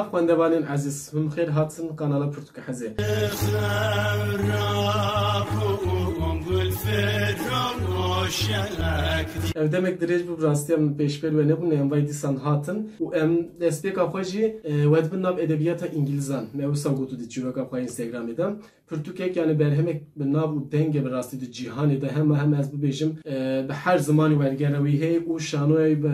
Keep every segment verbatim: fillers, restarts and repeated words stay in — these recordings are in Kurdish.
Xwendevanên ezîz, hûn xêr hatin kanala Pirtûka Hezê. Ev demek dirêj bû, bi rastî em pêşpêr we nebûn, em vay dîsan hatin û em destpêka xwe jî, e, we dibin nav edebiyata îngilîzan. Me wisa gotû di çîroka xwe Instagramê de. Pirtûkek, yani berhemek bi nav û dengê bi rastî di cîhanê de hema hema ez bibêjim, e, bi her zimanî wergera wî heye û şanoyê bi,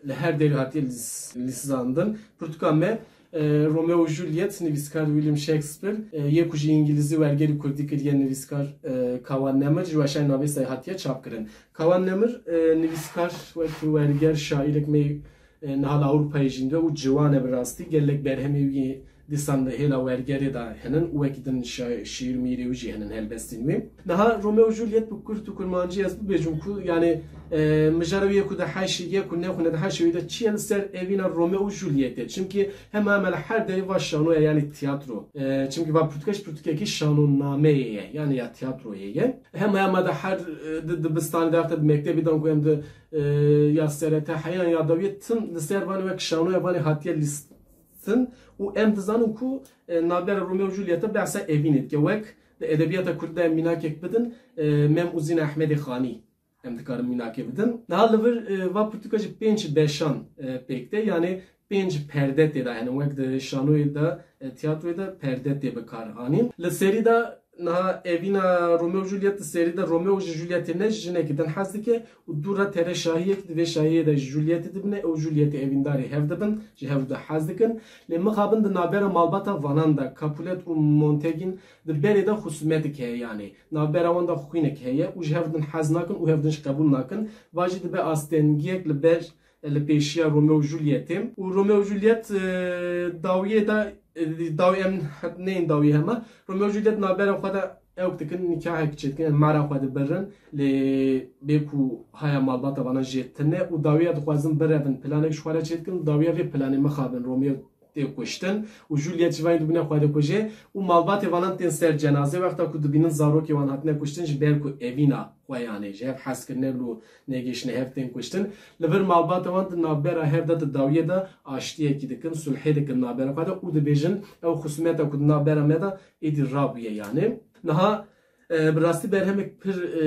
li her derê hatiye lîs-, lîsandin. Pirtûka me, e, Romeo û Juliet, nivîskar William Shakespeare, e, yê ku ji îngilîzî wergerî kurdî kiriye nivîskar, e, Kawan Nemir, ji weşanê Navêsayê hatiye çapkirin. Kawan Nemir, e, nivîskar, wek werger, şaîrek me, e, niha li Ewropayê jî ne û ciwan e bi rastî. Gelek berhemê wî dîsan di hêla wergerê de hene û wekî din şa-, şîîr mîrê wî jî hene, helbestên wî. Niha Romeo û Juliet bi kurt û kurmancî ez bibêjim ku, yani, e, mijara wî yê ku di heşê, yê ku nexwîne di heşê wî de çi ye li ser evîna Romeo û Julietê. Çimkî hema hema li her derê va şanoya, yani tiyatro. E, çimkî va pirtûke ji pirtûkekî şanonameyê ye, yani ya tiyatroyê ye. Hema hema de her, e, di dibistanê de, wexta di mektebê de ku em di, e, ya serete heyan ya dawiyê tim li ser vanê wek şanoya vanê hatiye lîstin û em dizanin ku, e, navbera Romeo û Juliet'e behsa evînê dike. Wek di edebiyata kurdî de em mînakek bidin, e, Mem û Zîn Ehmedê Xanî em dikarin mînakê bidin. Niha li vir, e, va pirtûka jî pênc beşan, e, pêk tê, yani pênc perde tê de, yani wek di şanoyê de, e, tiyatroyê de perde tê bi kar anîn. Li serî de niha evîna Romeo û Juliet, di serî de Romeo ji Julietê ne, ji jinekî din hez dike û dû re tere şahiyek, di vê şahiyê de ji Julietê dibine, ew Julietê evîndarê hev dibin, ji hev de hez dikin. Lê mixabin di navbera malbata vanan de, Capulet û Montegin, di berê de xusumetik heye, yani navbera wan de xwînek heye û ji hev din hez nakin û hev din jî qebûl nakin. Va jî dibe astengiyek li ber, e, li pêşiya Romeo û Julietê. Û Romeo û Juliet, e, dawiyê de, e, dawî em het-, neyên dawî hema. Romeo û Juliet navbera xwe de ewk dikin, nîkahek çêdikin, em mara xwe dibirin. Lê bê ku haya malbata vanan jê tune û dawiya dixwazin birevin, planek ji xwe re çêdikin û dawiya vê planê mixabin Romeo tê kuştin û Juliet ji van dibine xwe dikuje û malbatê vanan tên ser cenazê. Wexta ku dibînin zarokê wan hatine kuştin, ji ber ku evîna xwe, yanê ji hev hez kirine û negihiştine hev, tên kuştin. Li vir malbatê wan di navbera hev de, di dawiyê de aştiyekî dikin, sulhê dikin navbera xwe de û dibêjin, ew xusumeta ku di navbera me de êdî rabûye, yanê. Niha E, bi rastî berhemek pir, e,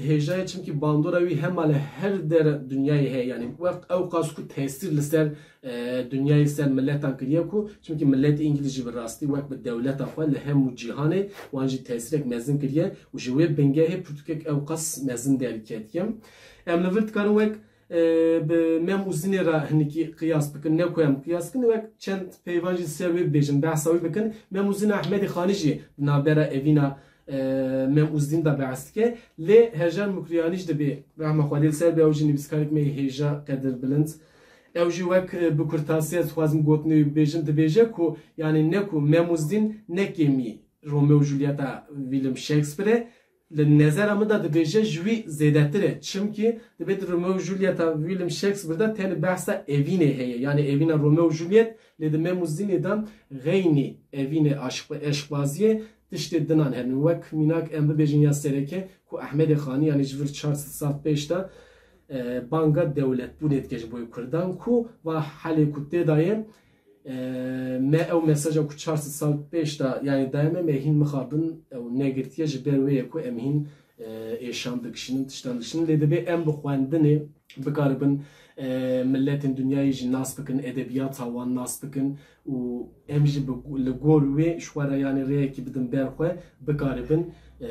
hêja ye, çimkî bandora wî hema li her der dinyayê heye. Yanî wext ew qas ku tesîr li ser, e, dinyayê, ser miletan kiriye ku, çimkî miletê îngilîz jî bi rastî wek bi dewleta xwe li hemû cîhanê wan jî tesîrek mezin kiriye û ji wê bingehê pirtûkek ew qas mezin derketiye. Em li vir dikarin wek e, bi Mem û Zînê re hinekî qiyas bikin, ne ku em qiyas bikin, wek çend peyvan jî ser wê bibêjin, behsa wî bikin. Mem û Zîn Ehmedê Xanî jî di navbera evîna, e, Mem û Zîn de behs dike. Lê Hejar Mukriyanî jî dibê, rehma Xwedê li ser be, ew jî nivîskarek me yê hêja, qedirbilind. Ew jî wek, e, bi kurtasî ez dixwazim gotinê wî bibêjim, dibêje ku, yanî ne ku Mem û Zîn ne kêmî Romeo û Julieta William Shakespeare e, li nezera min de dibêje ji wî zêdetir e. Çimkî dibê di Romeo û Julieta William Shakespeare de tenê behsa evînê heye. Yanî evîna Romeo û Juliet, lê di Mem û Zînê de xeynî evînê aşq-, eşqbaziyê tiştê dinan hene. Wek mînak em bibêjin ya sereke ku Ehmedê Xanî, yanî ji vir çar sed sal pêş de, e, banga dewletbûnê dike ji bo Kurdan ku va helê ku tê de ye, E, me ew mesaja ku çar sed sal pêş de, yanî daye me, me hîn mixabin ew negirtiye, ji ber wê ye ku em hîn, e, êşan dikişînin, tiştan dikişînin. Lê dibê em bi xwendinê bikaribin, e, miletên dinyayê jî nas bikin, edebiyata wan nas bikin û em jî bi, li gor wê ji xwe re, yanî rêyekî bidin ber xwe, bikaribin, e,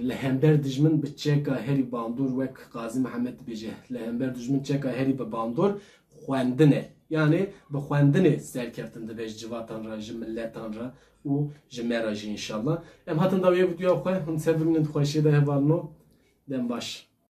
li hember dijmin bi çeka herî bandor, wek Qazî Mihemed dibêje, li hember dijmin çeka herî bi bandor xwendin e. Yanî bi xwendinê serkeftin dibe ji civatan re, ji miletan re û ji me re jî înşallah. Em hatin dawiya vîdyoya xwe, hûn ser bimînin di xweşiyê de hevalino. Dem baş.